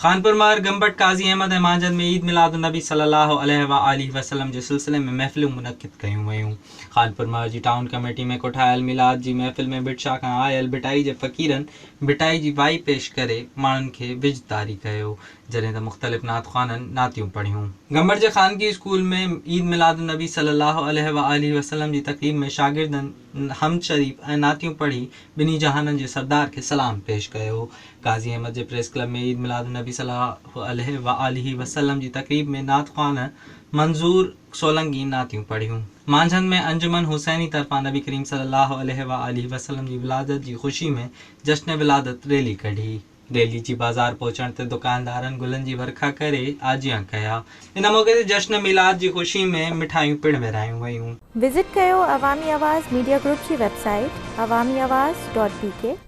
خانپور مهر، گمبٽ، قاضي احمد ۽ مانجهند ۾ عيد ميلاد النبي صلي الله عليه واٰله وسلم جي سلسلي ۾ محفلون منعقد ڪيون ويون. خانپور مهر جي ٽائون ڪميٽي ۾ ڪوٺايل ميلاد جي محفل ۾ ڀٽ شاهه کان آيل ڀٽائي جي فقيرن ڀٽائي جي وائي پيش ڪري ماڻهن کي وجد طاري ڪيو، جڏهن ته مختلف نعت خوانن نعتيون پڙهيون. گمبٽ جي خانگي اسڪول ۾ عيد ميلاد النبي صلي الله عليه واٰله وسلم جي تقريب ۾ شاگردن حمد شريف ۽ نعتيون پڙهي ٻنهي جهانن جي سردار کي سلام پيش ڪيو. قاضي احمد جي پريس ڪلب ۾ عيد ميلاد النبي صلي الله عليه واٰله وسلم جي تقريب ۾ نعت خوان منظور سولنگي نعتيون پڙهيون. مانجهند ۾ انجمن حسيني طرفان نبي ڪريم صلي الله عليه واٰله وسلم جي ولادت جي خوشي ۾ جشن ولادت ريلي ڪڍي. ريلي جي بازار پهچڻ تي دڪاندارن گلن جي ورکا ڪري آجيان ڪيا. ان موقعي تي جشن ميلاد جي خوشي ۾ مٺايون پڻ ورهايون ويون. وزٽ ڪيو عوامي آواز ميڊيا گروپ جي website Awami Awaz dot B K.